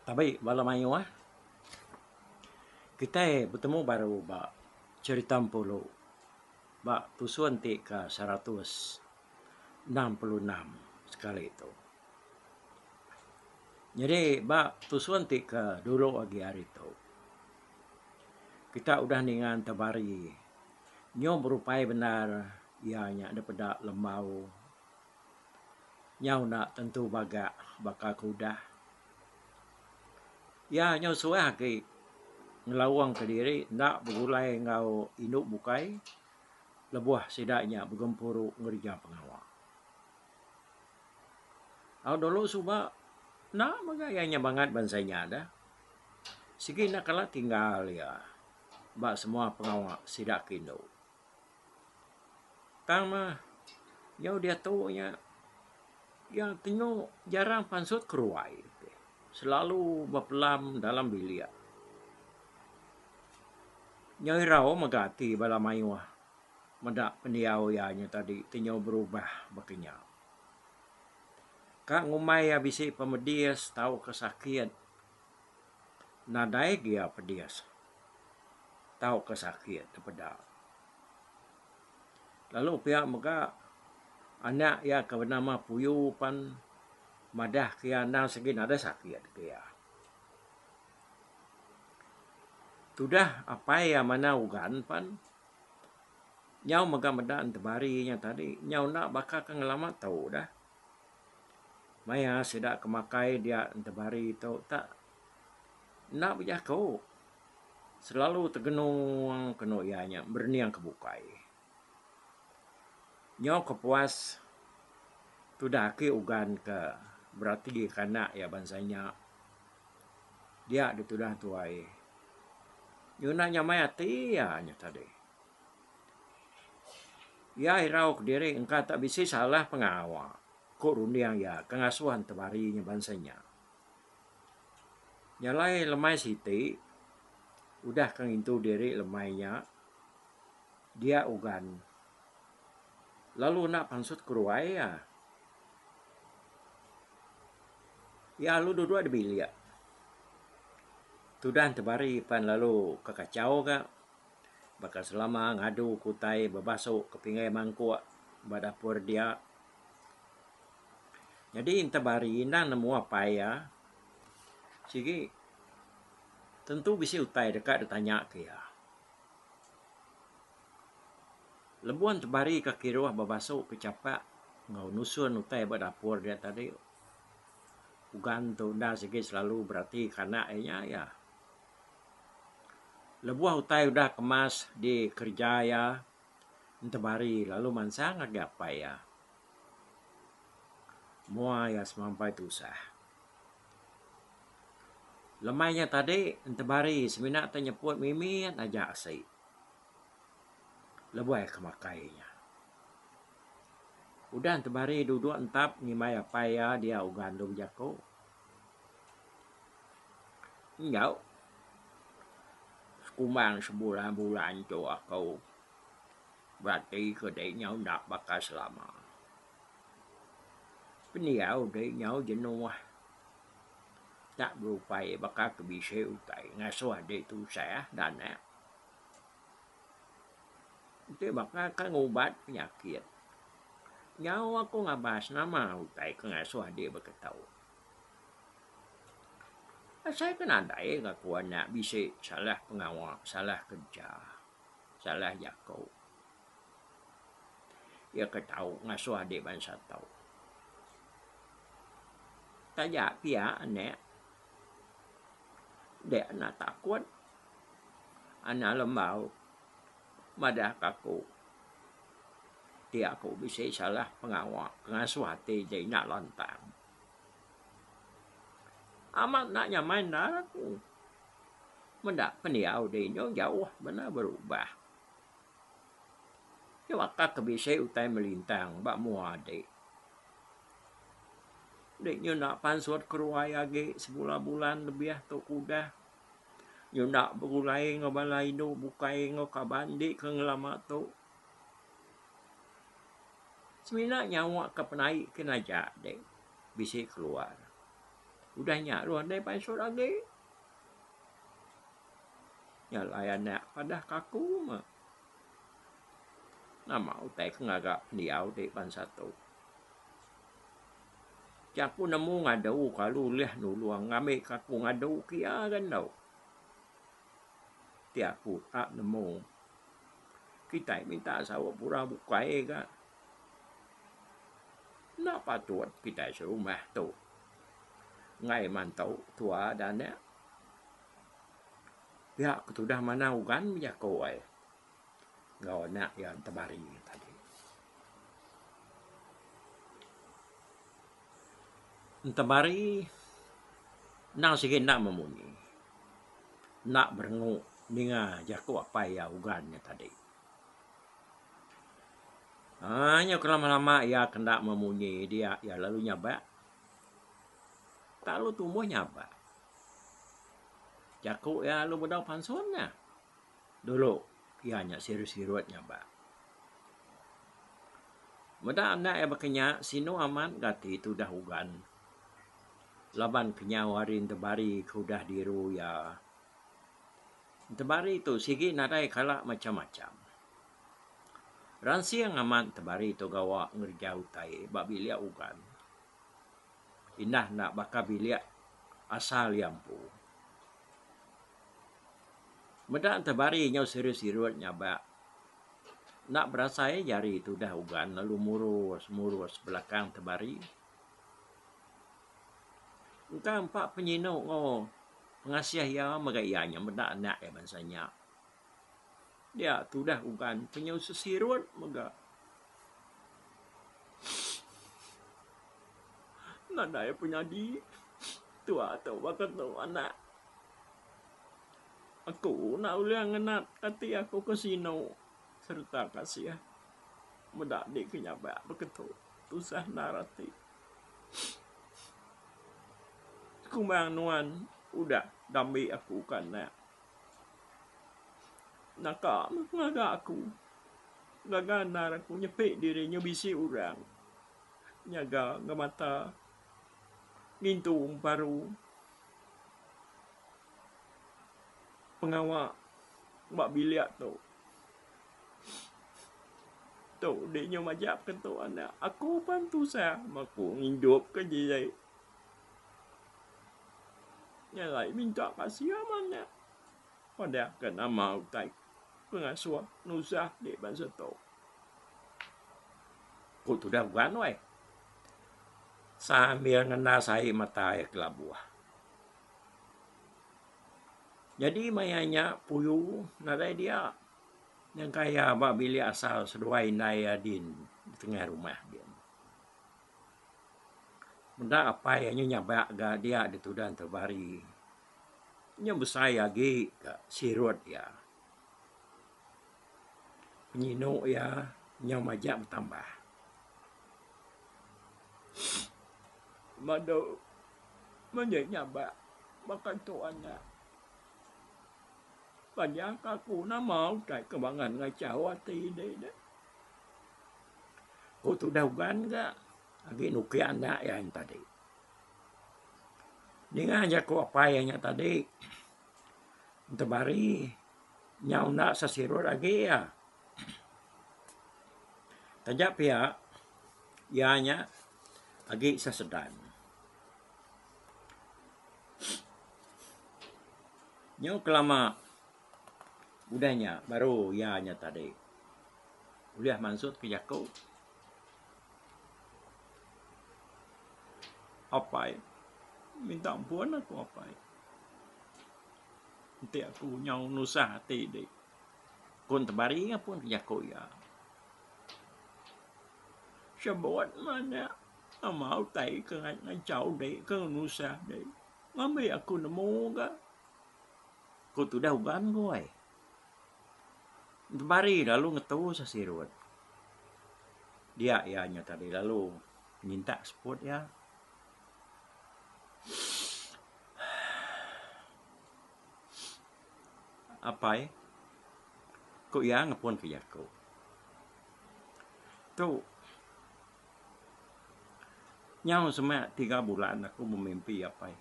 Tabi bala mayuh. Kitai betemu baru ba Cherita Empulu ba tusun ti ke 166 sekali tu. Nyadi ba tusun ti ke dulu agi hari tu kita udah ninga Tebari nyau berupai bendar iya nya daripada lembau. Nyau enda tentu bagak baka ke udah. Iya nyau suah agi ngelaung kediri enda begulai enggau indu bukai lebuh sida nya begempuru ngereja pengawa. Au dulu suba enda mega iya nya bangat bansa inya deh. Sigi enda kala tinggal iya ba semua pengawa sida ke indu. Tang mah nyau diatu nya iya tenyu jarang pansut keruai selalu bepelam dalam bilik. Nyau irau mega ati bala mayuh meda pendiau iya nya tadi ti nyau berubah baka nya. Ka ngumbai iya bisi pemedis tauka sakit nadai gia pedis. Tauka sakit dipeda. Lalu pia mega anak iya ke benama Puyu pan madah ke iya endang sigi nadai sakit ke iya. Tudah apai iya manah ugan pan nyau mega meda entebari nya tadi nyau enda baka ke ngelama tu dah. Maya sida ke makai dia entebari tu tak enda bejaku. Selalu tegenung kenu iya nya berening ke bukai. Nyau ke puas tudah aki ugan ke berati ke anak iya bansa nya dia ditudah tuai. Nyuna nyamai ati iya nya tadi. Iya irau kediri engka tak bisi salah pengawa ku runding iya ke ngasuh entebari nya bansa nya. Nya alai lemai siti udah ke ngintu diri lemai nya dia ugan lalu enda pansut keruai iya. Iya lalu duduk di bilik. Tudan tebari pan lalu ke kachau ga baka selama ngadu ke utai bebasu ke pingai mangkuk ba dapur dia. Nyadi Entabari endang nemu apai iya sigi tentu bisi utai deka ditanya ke iya. Lebuh Entabari ke kiruh bebasu ke chapak enggau nusun utai ba dapur dia tadi ugan tu endang sigi selalu berati ke anak iya nya iya. Lebuh utai udah kemas dikereja iya Entabari lalu mansang ngagai apai iya. Mua iya semampai tusah. Lemai nya tadi Entebari semina te nyeput mimit aja asi lebuh iya ke makai nya. Udah Entebari duduk entap ngimbai apai iya dia ugan dulu bejaku. Enggau sekumbang sebulan-bulan tu aku. Berati ke dei nyau enda baka selama. Pendiau dei nyau jenuh. Tak berupai baka ke bisi utai ngasuh dei tusah danak. Enti baka ke ngubat penyakit. Nyau aku ngabas nama utai ke ngasuh dei beketau. Asai ke nadai ga ku anak bisi salah pengawa salah kerja. Salah jaku. Iya ke tau ngasuh adik bansa tu. Taja pia anek dek anak takut anak lembau madah ka aku ti aku bisi salah pengawa ke ngasuh ati dek ina lantang. Amat enda nyamai endar aku. Meda pendiau diri nyau jauh bendar berubah. Nyau ke bisi utai melintang ba mua dik. Dik nyunda pansut keruai agi sebulan-bulan lebih tu ke udah. Nyunda begulai enggau bala indu bukai enggau kaban dik ke ngelama tu. Semina nyawa ke penaik kin aja dik bisi keluar. Udah nya lalu nadai pansut agi. Nya alai anak padah ka aku meh. Nama utai ke ngaga pendiau ti bansa tu. Ti aku nemu ngadu kalu ulih nulung ngambi ka aku ngadu ke iya ga endo. Ti aku tak nemu kitai minta saup orang bukai ga. Enda patut kitai serumah tu enggai mantu tua da anak. Pia ke tudah manah ugan bejaku ai enggau anak iya tebari tadi. Tebari endang sigi enda memunyi enda berengu ninga jaku apai iya ugan nya tadi. Aaa nyau ke lama-lama iya ke enda memunyi dia iya lalu nyabak. Tak lalu tumbuh nyabak. Jaku iya lalu bedau pansun nya. Dulu iya nya sirut-sirut nyabak. Meda anak iya baka nya sinu amat ga ati tudah ugan laban kenyau hari entebari ke udah diru iya. Entebari tu sigi nadai kala macam-macam. Ransing amat entebari tu gawa ngereja utai ba bilik ugan. Indah enda baka bilik asal iya empu. Meda entebari nyau sirut-sirut nyabak. Enda berasai jari tudah ugan lalu murus-murus belakang entebari. Engka empa penyinu enggau pengasih iya mega iya nya meda anak iya bansa nya. Dia tudah ugan penyau sesirut mega. Nadai penyadi tua tu baka tu anak. Aku enda ulih ngenat ati aku ke sinu sereta kasih meda dik ke nyabak baka tu tusah endar ati. Sekumbang nuan udah dambi aku ke anak. Naka meh pengaga aku. Gaga endar aku nyepi diri nyau bisi orang nyaga ngemata ngintu emparu pengawa ba bilik tu. Tu di nyu majak ke tu anak aku pan tusah aku ngidup ke diri. Nya alai minta kasih anak padah ke nama utai ke ngasuh nusah di bansa tu. Ku tudah ugan weh. Sambil ngendas ai mata iya kelabuh. Nyadi maya nya puyu nadai dia. Nyangka iya ba bilik asal seduai indai iya din di tengah rumah din. Meda apai iya nya nyabak ga dia ditudan tebari. Nya besai agi ga sirut iya. Penyinu iya nyau majak betambah. Madu mende nyabak baka tu anak. Panjang ka aku nama utai ke bangan ngachau ati deh deh. Ku tudah ugan ga agi nukik anak iya nya tadi. Ninga jaku apai iya nya tadi tebari nyau enda sesirut agi iya. Taja pia iya nya agi sesedan. Nyau kelama udah nya baru iya nya tadi ulih mansut ke jaku apai minta ampun aku apai enti aku nyau nusah ati di pun tebari pun jaku iya. Sebut meh nya nama utai ke ngachau di ke nusah di. Ngambi aku nemu ga. Ku tudah ugan ku ai. Tebari lalu ngetu sesirut. Dia iya nya tadi lalu nyintak seput iya. Apai, ku iya ngepun ke jaku. Tu nyau semak tiga bulan aku bemimpi apai.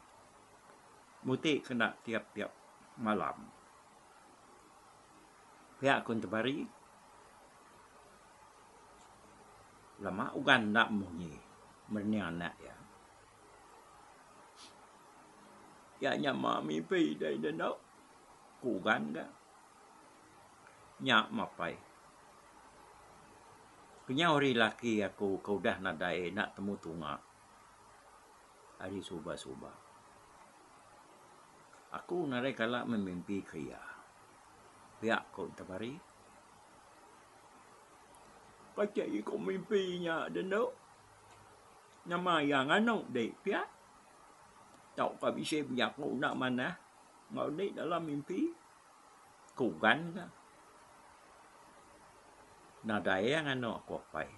Muti kena tiap-tiap malam. Pia ku Entebari, lama ugan enda munyi merening anak iya. Iya nya ma mimpi deh ida endo, ku Ugan ga. Nya mapai. Kenyau ari laki aku ke udah nadai enda temu tunga ari suba-suba. Aku nadai kala memimpi ke iya. Pia ku Tebari. Pati ku mimpi nya dendo. Nama iya nganu dek pia. Tauka bisi bejaku enda manah enggau dek dalam mimpi. Ku Ugan ka. Nadai iya nganu aku apai.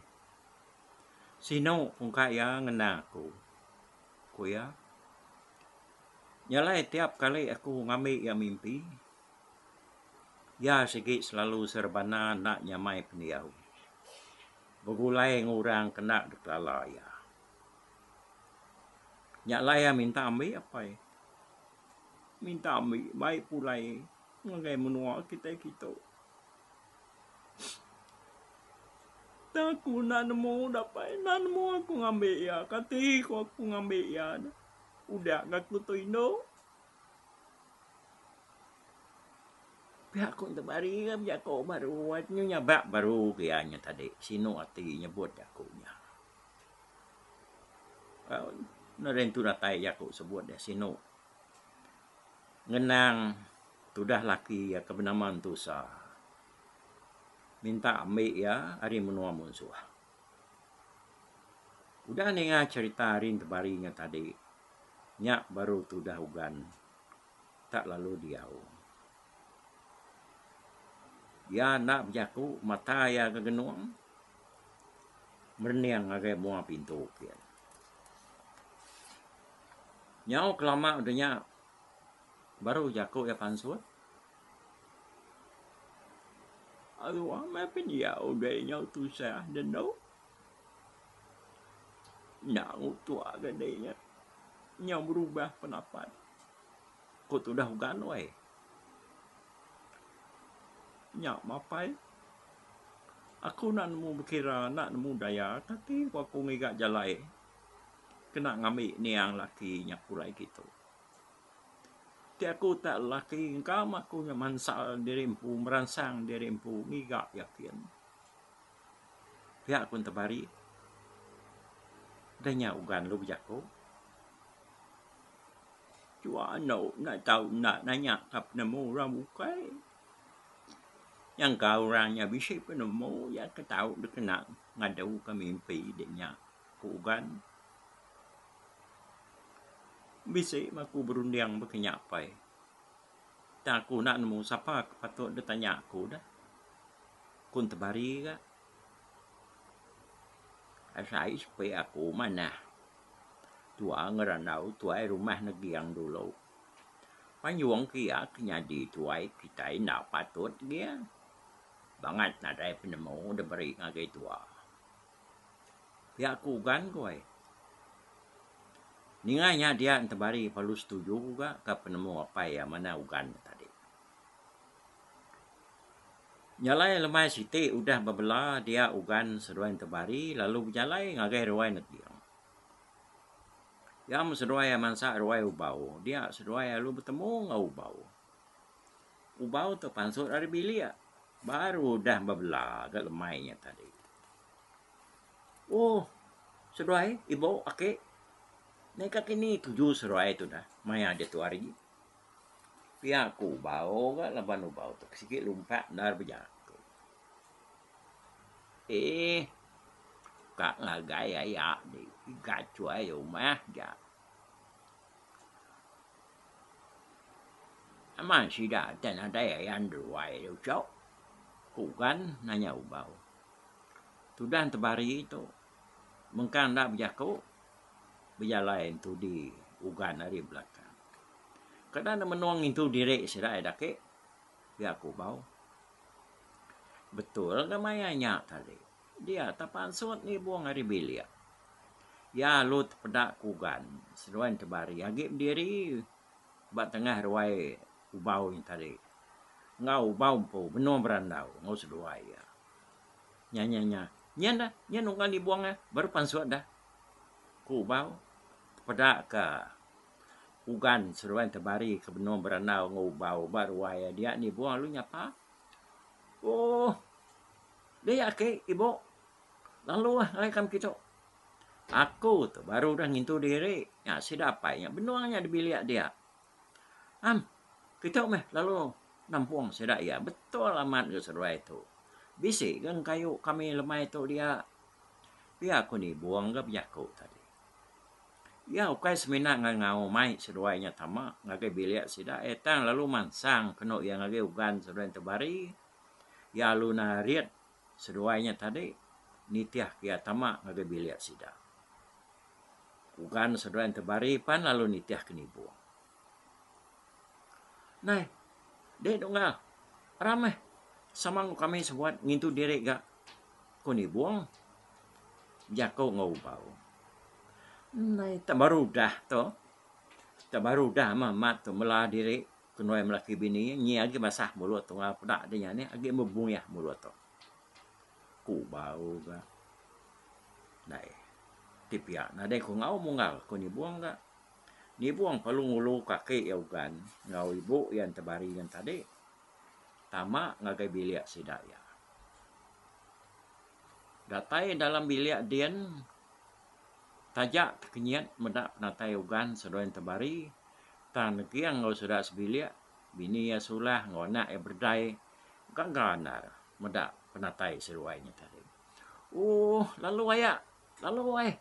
Sinu pungka iya ngenang aku, ku iya. Nya alai tiap kali aku ngambi iya mimpi, iya sigi selalu serebana enda nyamai pendiau begulai enggau orang ke enda dikelala iya. Nya alai iya minta ambi apai. Minta ambi bai pulai ngagai menua kitai kitu. Tang aku enda nemu dapai enda nemu aku ngambi iya kati ku aku ngambi iya ne udah ga aku tu indu. Pia ku tebari ga bejaku baru nyu nyabak baru ke iya nya tadi sinu ati nyebut jaku nya. Nadai entu datai jaku sebut deh sinu. Ngenang tudah laki iya ke benama Entusa minta ambi iya ari menua munsuh. Udah ninga cherita ari Entebari nya tadi, nya baru tudah Ugan tak lalu diau. Iya enda bejaku mata iya gegenung merening ngagai mua pintu kin. Nyau kelama udah nya baru jaku iya pansut. Aruh meh pendiau deh nyau tusah denu. Enda ngutuk ga deh nya. Nyau berubah penapat. Ku tudah ugan weh. Nya mapai. Aku enda nemu bekira enda nemu daya kati ku aku ngiga jalai. Kena ngambi niang laki nya pulai kitu. Ti aku tak laki engka meh aku nya mansal diri empu meransang diri empu ngiga yakin. Pia ku Tebari. Udah nya ugan lu bejaku. Chua endo enda tau enda nanya ka penemu orang bukai. Nyangka orang nya bisi penemu iya ke tau dikena ngadu ka mimpi dek nya. Ku Ugan. Bisi meh aku berunding baka nya apai. Tang aku enda nemu sapa ke patut deh tanya aku deh. Ku Entebari ga. Asai sepi aku manah. Tua ngerandau tuai rumah Neging dulu. Panjung ke iya ke nyadi tuai kitai enda patut gia. Bangat nadai penemu deh beri ngagai tua. Pia ku Ugan ku ai. Ninga nya dia Entebari perlu setuju ga ka penemu apai iya manah Ugan nya tadi. Nya alai lemai siti udah bebela dia Ugan seduai Entebari lalu bejalai ngagai ruai Neging. Iya meh seduai iya mansa ruai Ubau dia seduai lalu betemu enggau Ubau. Ubau tu pansut ari bilik baru udah bebela ga lemai nya tadi. Oh seduai ibu ake neka kini tuju seduai tu dah maya diatu hari. Pia ku Ubau ga laban Ubau tu sigi lumpak endar bejaku. Eeh ka ngagai aya di igat chuai rumah ja. Aman sida te nadai ayan ruai ucok, ku Ugan nanya Ubau. Tudan tebari tu mengkang enda bejaku bejalai entudi Ugan ari belakang. Kada ne menung ngintu diri sida ai daki, pia ku Ubau. Betul ga maya nya tadi. Dia te pansut ngibung ari bilik. Iya alu tepeda ku Ugan seduai tebari agi bediri. ba tengah ruai ubau nya tadi. Enggau ubau empu benung berandau enggau seduai iya. Nya nya nya. Nyin dah, nyin unggal nibung iya baru pansut dah, ku ubau. Tepeda ka Ugan seduai tebari ke benung berandau enggau ubau ba ruai iya dia nibung lalu nyapa. Ooh. Dih aki ibu lalu ah ngagai kami kitu. Aku tu baru udah ngintu diri nya sida apai nya benung nya di bilik dia. Am kitu meh lalu nampung sida iya betul amat ga seduai tu. Bisi ga engkayu kami lemai tu dia. Pia ku nibung ga bejaku tadi. Iya ukai semina ngangau mai seduai nya tama ngagai bilik sida iya tang lalu mansang kenu iya ngagai ugan seduai tebari. Iya lalu narit seduai nya tadi nitih ke iya tama ngagai bilik sida. Ugan seduai tebari pan lalu nitih ke nibung. Nai, deh dunggal, aram meh sama enggau kami sebuat ngintu diri ga, ku nibung bejaku enggau ubau. Nai tak baru udah tu, tak baru udah amat amat tu mela diri Kenuai melaki bini nyi agi basah mulut tu enggau peda deh nya nih agi bebuyah mulut tu. Ku bau ga. Dai. Ti pia nadai ku enggau munggal ku nibung ga. Nibung perlu ngulu kaki iya ugan enggau ibu iya tebari nyen tadi tama ngagai bilik sida iya. Datai dalam bilik din taja tekenyit meda penatai ugan seduai tebari Tang Neging enggau sida sebilik, bini iya Sulah enggau anak iya Berdai gaga endar meda penatai seduai nya tadi. Ooh lalu aya, lalu ai.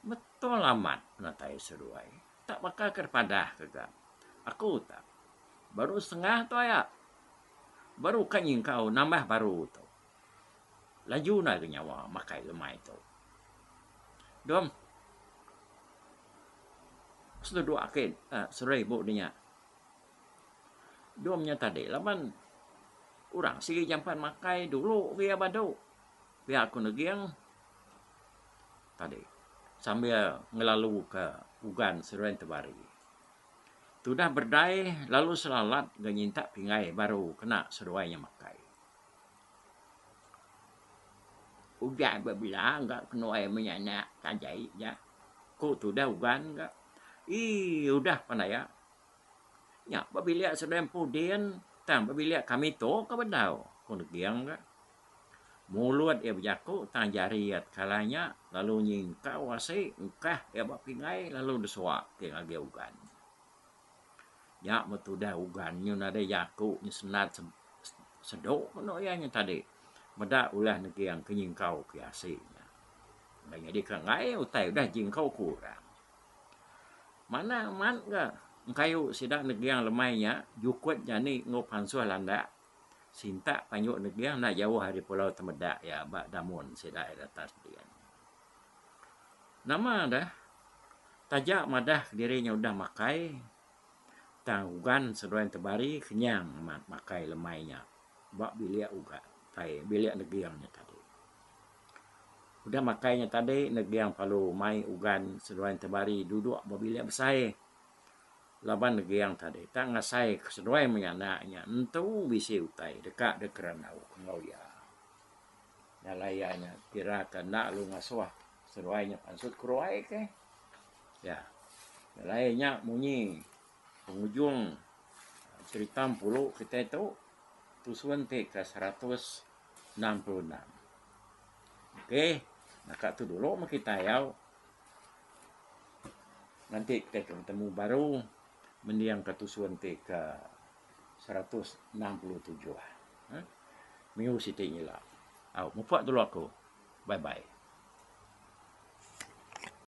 Betul amat penatai seduai. Tak baka ke dipadah ke ga. Aku tak. Baru setengah tu aya. Baru ka nyingkau nambah baru tu. Laju enda ga nyawa makai lemai tu. Dom. Seduak ake seduai ibu ne nya. Dom nya tadi laban orang sigi jampat makai dulu agi iya badu pia ku Neging tadi sambil ngelalu ka ugan seduai tebari. Tudah berdai lalu selalat ga nyintak pinggai baru kena seduai nya makai. Ujan bebela ga kenuai menyanak ka jai ja. Ku tudah ugan ga. Ii udah pan aya. Nya ba bilik seduai empu din tang ba bilik kami tu ka bedau, ku Neging ga. Mulut iya bejaku tang jari iya tekala nya lalu nyingkau asi engkah iya ba pinggai lalu desuak ti ngagai ugan. Nya meh tudah ugan nyu nadai jaku nyu senat sedu menu iya nya tadi meda ulah neging ke nyingkau ke asi nya. Enggai nyadi ke enggai utai udah jingkau ku orang. Manah amat ga engkayu sida neging lemai nya jukut jani enggau pansuh landak sintak panjuk neging enda jauh ari pulau temedak iya ba damun sida iya datas din. Nama deh taja madah kediri nya udah makai tang ugan seduai tebari kenyang amat makai lemai nya ba bilik ugan tai bilik neging nya tadi. Udah makai nya tadi neging perlu mai ugan seduai tebari duduk ba bilik besai laban neging tadi tak ngasai ke seduai menyanak nya entu bisi utai deka dikerandau enggau iya. Nya alai iya nya kira ke enda lalu ngasuh seduai nya pansut keruai ke. Ya. Nya alai nya munyi pengujung cherita empulu kitai tu tusun ti ke 166. Okey, naka tu dulu meh kitai au. Nganti kitai ke betemu baru mending ke tusun ti ke 167. Minggu siti nyila. Au mupuk dulu aku. Bye bye.